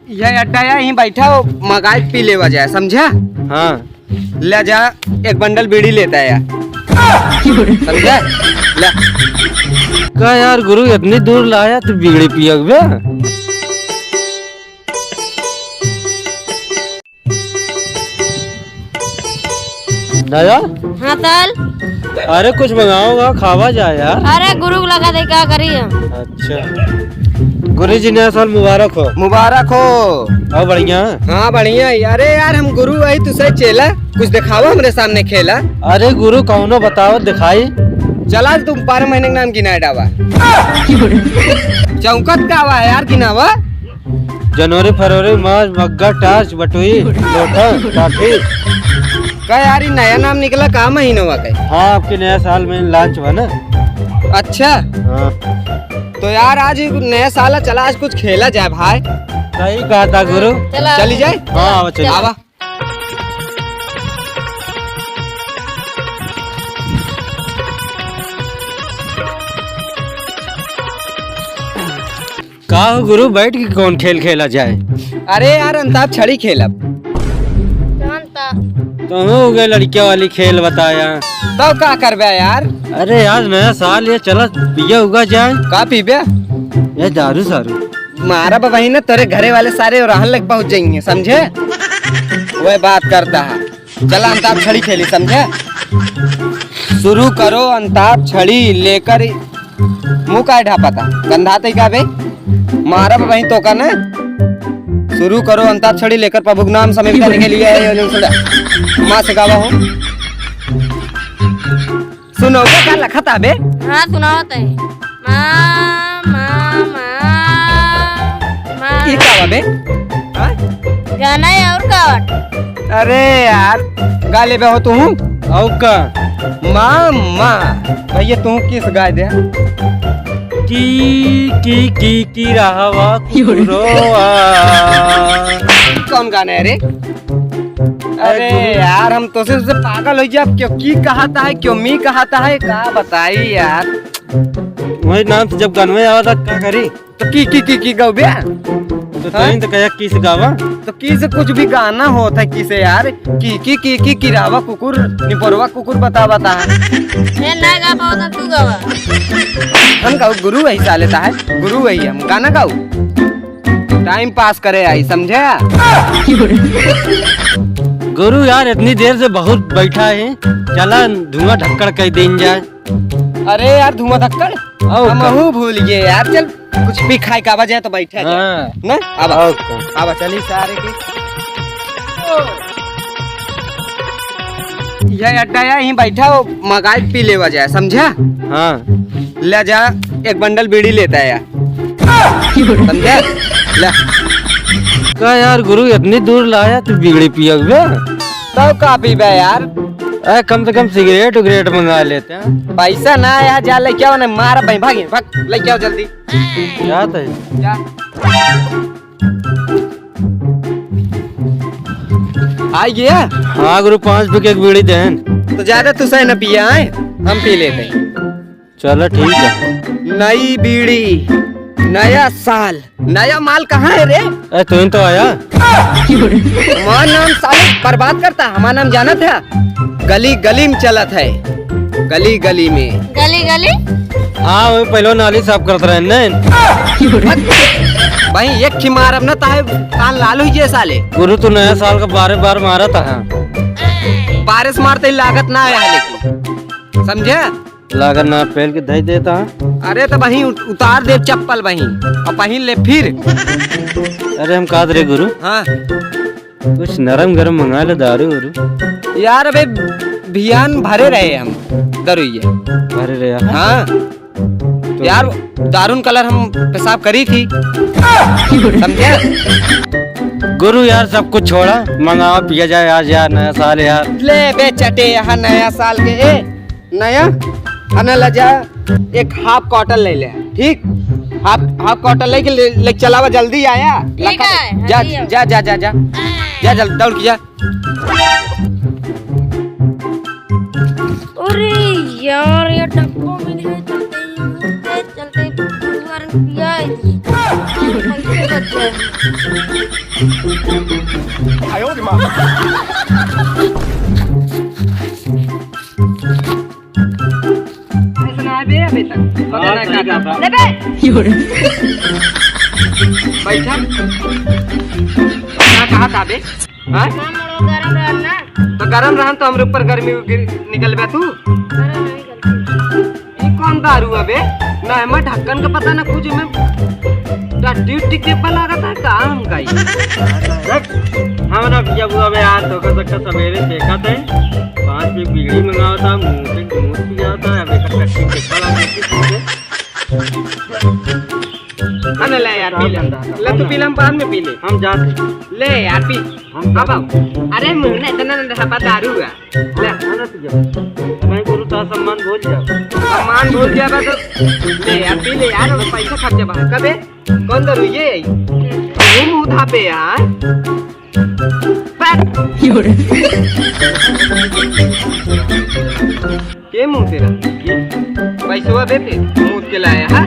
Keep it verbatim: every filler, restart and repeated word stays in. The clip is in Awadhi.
यह अड्डा या, यहीं बैठा हो, मगाई पी लेवा जाए, समझा? हाँ। ले जा, एक बंडल बीड़ी लेता है यार। समझा? ले। का यार गुरु, इतनी दूर लाया तू बीड़ी पियक बे? दादा? हाँ, ताल। अरे, कुछ मंगाओगा, खावा जाए यार। अरे, गुरु लगा दे, का करी हम? अच्छा। गुरु जी, नया साल मुबारक हो। मुबारक हो। और बढ़िया? हाँ, बढ़िया है। अरे यार, हम गुरु वही, तुसे चेला, कुछ दिखावा हमरे सामने खेला। अरे गुरु, कौनो बताओ, दिखाई। चला, तू बारह महीने के नाम गिनाए डावा। चौंकत का हुआ है यार, गिनावा? जनवरी, फरवरी, मार्च, मग्गा, टार्च, बटुई, लोटा, टाफी। का यार, ई नया नाम निकला का महीनवा के? हाँ, आपके नया साल में launch हुआ ना। अच्छा। हाँ। तो यार, आज ही नया साल है, चला आज कुछ खेला जाए भाई। सही कहा था गुरु। चला। चली जाए? हाँ, आवा, चली। आवा। का हो गुरु, बैठ के कौन खेल खेला जाए? अरे यार, अंताक्षरी खेलब। कौन ता? तो हो गए लड़किया वाली खेल बताया। तो का करबे यार? अरे यार, नया साल ये, चला पिया उगा जाए। का पीबे? ये दारू सारू। मारा बबही ना, तेरे घरे वाले सारे रहन लग पहुंच जाएंगे, समझे? वह बात करता है। चला अंताक्षरी खेली, समझे? शुरू करो अंताक्षरी लेकर, मुंह काहे ढापा था? गंधा तई का बे? मारब वहीं तो का ना। शुरू करो अंताक्षरी लेकर प्रभु के नाम, समय बिताने के लिए है, ये सुना। माँ से गावा हो। सुनो, वो का लखत आबे? हाँ, सुनावत है। माँ, माँ, माँ, माँ। ई का बा बे? हाँ? गाना है और का बात? अरे यार, गा लेबे हो तू? और का? माँ, माँ। भैया, तू किस गाय दे? की, की, की, की रहवा कुकुरोआ। कौन गाना है रे? अरे अरे गुरु। यार, हम तो सिर्फ से पागल हो जाए। क्यों की कहता है, क्यों मी कहता है, का बताई यार। वही नाम से जब गनवे आवा था, का करी? तो की, की, की, की गाओ बे? तो हाँ? तोइन तो कहा की से गावा? तो की से कुछ भी गाना होता है की से यार? की, की, की, की, किरावा कुकुर, निपोरवा कुकुर बता, बता। ए, ना गा पावत, तू गावा। हम गाओ, गुरु वही साले ता है, गुरु वही हम, गाना गाओ। Time pass करे आई, समझे? गुरु यार, इतनी देर से बहुत बैठा है, चला धुआं धक्कड़ कर देन जाए। अरे यार, धुआं धक्कड़? और का? हमहू भूल गए यार। चल, कुछ भी खाए का बजाय तो बैठा जाए। हाँ। ना? आवा। और का? आवा, चली सारे की। यह अड्डा या, यहीं बैठा हो, मगाई पी लेवा जाए, समझा? हाँ। ले जा, एक बंडल बीड़ी लेता है यार। समझा? ले। का यार गुरु, इतनी दूर लाया तू बीड़ी पियक बे? तब का पीबे यार? ए, कम से कम सिगरेट उगरेट मंगा लेते हैं। पैसा ना आया, जा लेके आओ ना, मारा भाई, भागे, भाग, लेके आओ जल्दी। जात है। जा। आ गया? हाँ गुरु, पाँच रुपये की एक बीड़ी देन। तो ज्यादा तू सही न पिया है, हम पी लेते हैं। चलो ठीक है। नई बीड़ी, नया साल, नया माल कहाँ है रे? ए, तू ही तो आया। हमारा नाम साले बर्बाद करता, हमारा नाम जानत है? गली गली में चलत है, गली गली में। गली गली? हाँ, वो पहले नाली साफ करत रहे ने। भाई, एक ठी मारब ना, ताहे कान लाल हुई जे साले। गुरु, तू नया साल का बारे बार मारत है। बारिश मारते ही लागत ना आया है, लेकिन समझे? लागत ना, पहल के धई देता है। अरे तो वहीं उत-, उतार दे चप्पल वहीं और पहिन ले फिर। अरे हम कहत रहे गुरु, हाँ। कुछ नरम गरम मंगा ले, दारू उरू। यार अबे भियान भरे रहे हम दरुइया। भरे रहे आप? हाँ। तो यार दारून कलर हम पेशाब करी थी। समझे? गुरु यार सब कुछ छोड़ा, मंगावा पिया जाए आज यार, नया साल यार। ले बे चटे यहाँ नया साल के, ए, नया, अना ला जा, एक half quarter ले ले, ठीक? Half, half quarter लेके ले, ले चलावा, जल्दी आया। ठीक लखा है, दे। जा, जल्दी आओ। जा, जा, जा, जा। जा, जल्दी दौड़ के जा। अरे यार, ये डब्बो मिल गए, चलते ही, चलते, चलते, गुरुवार ये, कैसे बचे? अरे सुना है बे, अभी तक पता हाँ, ना सही का बात है। ले बे। बैठा। का कहा था बे? हाँ? ना मोड़ो, गरम रहन ना। तो गरम रहन तो हमरे ऊपर गर्मी गिर-, निकल बे तू। अरे नहीं गलती। ई कौन दारू है बे? ना एमा ढक्कन का पता ना कुछ, एमे टट्टी उट्टी के पा लागत है, का हम का ई? देख, हम ना पिया बुआ बे यार, तो का सबेरे देखा थे, पाँच की बीड़ी मंगावा था, मुंह से मुंह पिया था, अब एक टट्टी के पा लागत है। हाँ ना, ले यार, पी ले। ले, तू पी ले, हम बाद में पी ले। हम जाते। ले यार, पी। हम अब आओ। अरे, मुंह ना इतना ना हपा दारू है। ले। हाँ ना, पी जाओ। मैं गुरु का सम्मान भूल जाओ। सम्मान भूल गया बा तो ले यार, पी ले यार, अब पैसा खर्चा बा। कबे? कौन दारू ये है? ये मुंह धापे यार। पर के मुंह तेरा? पैसवा दे दे, मुंह के लाया, हाँ?